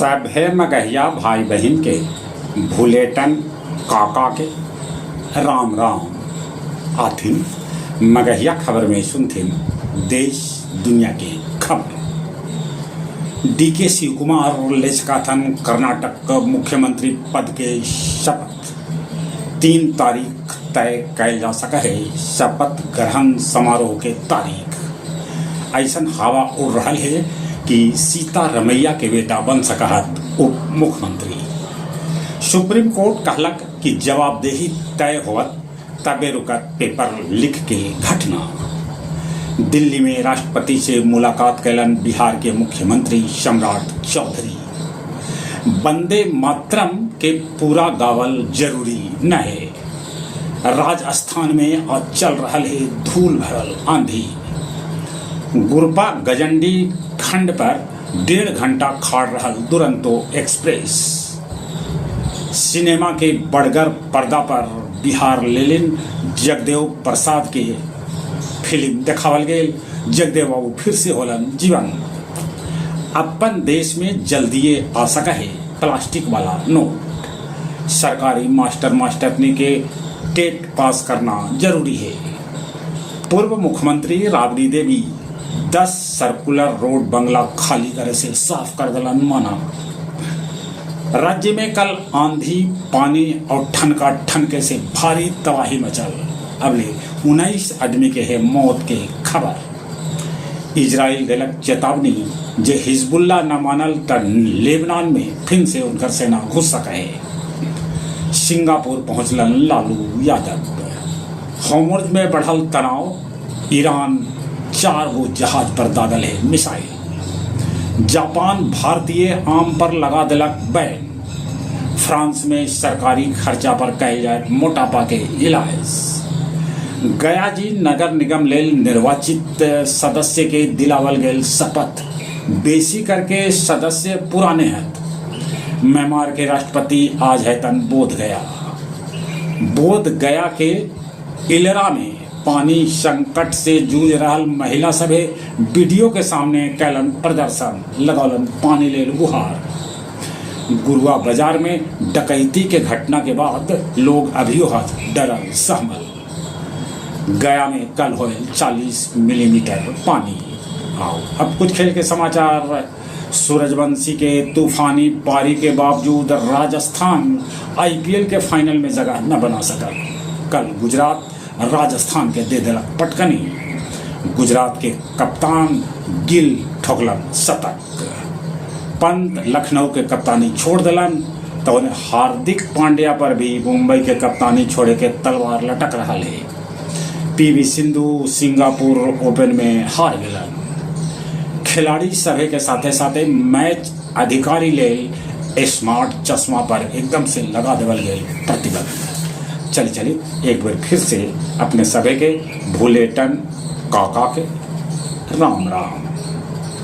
सभे मगहिया भाई बहिन के भुलेटन काका के राम राम। आथिन मगहिया खबर में सुनथिन देश दुनिया के खबर। डीके शिवकुमार ले सकथन कर्नाटक मुख्यमंत्री पद के शपथ। 3 तारीख तय कैल जा सक है शपथ ग्रहण समारोह के तारीख। ऐसन हवा उड़ रहा है कि सीता रमैया के बेटा बन सकहत उप मुख्यमंत्री। सुप्रीम कोर्ट कहलक कि जवाबदेही तय होवत तबे रुकत पेपर लीक के घटना। दिल्ली में राष्ट्रपति से मुलाकात कैलन बिहार के मुख्यमंत्री सम्राट चौधरी। वंदे मातरम के पूरा गावल जरूरी न है। राजस्थान में आज चल रहा है धूल भरल आंधी। गुरपा गजंडी खंड पर 1.5 घंटा खाड़ रहा दुरंतो एक्सप्रेस। सिनेमा के बड़गर पर्दा पर बिहार लेलिन जगदेव प्रसाद के फिल्म देखावल गेल। जगदेव बाबू फिर से होलन जीवन। अपन देश में जल्दिए आ सका है प्लास्टिक वाला नोट। सरकारी मास्टर मास्टरनी के टेट पास करना जरूरी है। पूर्व मुख्यमंत्री राबड़ी देवी 10 सर्कुलर रोड बंगला खाली करे से साफ कर दलन माना। राज्य में कल आंधी, पानी और ठनका ठनके से भारी तबाही मचल। अबले 19 आदमी के है मौत के खबर। इजराइल देलक चेतावनी जे हिजबुल्ला न मानल त लेबनान में फिर से उनकर सेना घुस सके। सिंगापुर पहुंचलन लालू यादव। होर्मुज में बढ़ल तनाव, ईरान 4 गो जहाज पर दागल है मिसाइल। जापान भारतीय आम पर लगा दिलक बैन। फ्रांस में सरकारी खर्चा पर कैल जाए मोटापा के इलाज। गया जी नगर निगम लेल निर्वाचित सदस्य के दिलावल गेल शपथ। बेसी करके सदस्य पुराने हैं। म्यांमार के राष्ट्रपति आज है तन बोध गया। बोध गया के इलरा में पानी संकट से जूझ रहा महिला सभे बीडीओ के सामने कैलन प्रदर्शन, लगौलन पानी लेल गुहार। गुरुआ बाजार में डकैती के घटना के बाद लोग अभियो हथ डरल सहमल। गया में कल होल 40 मिलीमीटर पानी। आओ अब कुछ खेल के समाचार। सूरजवंशी के तूफानी पारी के बावजूद राजस्थान आईपीएल के फाइनल में जगह न बना सका। कल गुजरात राजस्थान के दे दिलक पटकनी। गुजरात के कप्तान गिल ठोकलन शतक। पंत लखनऊ के कप्तानी छोड़ दिलन तो उन्हें हार्दिक पांड्या पर भी मुंबई के कप्तानी छोड़े के तलवार लटक रहा है। पीवी सिंधु सिंगापुर ओपन में हार गलन। खिलाड़ी सभे के साथे साथे मैच अधिकारी ले स्मार्ट चश्मा पर एकदम से लगा देवल गेल प्रतिबंध। चली चली एक बार फिर से अपने सभे के भूलेटन काका के राम राम।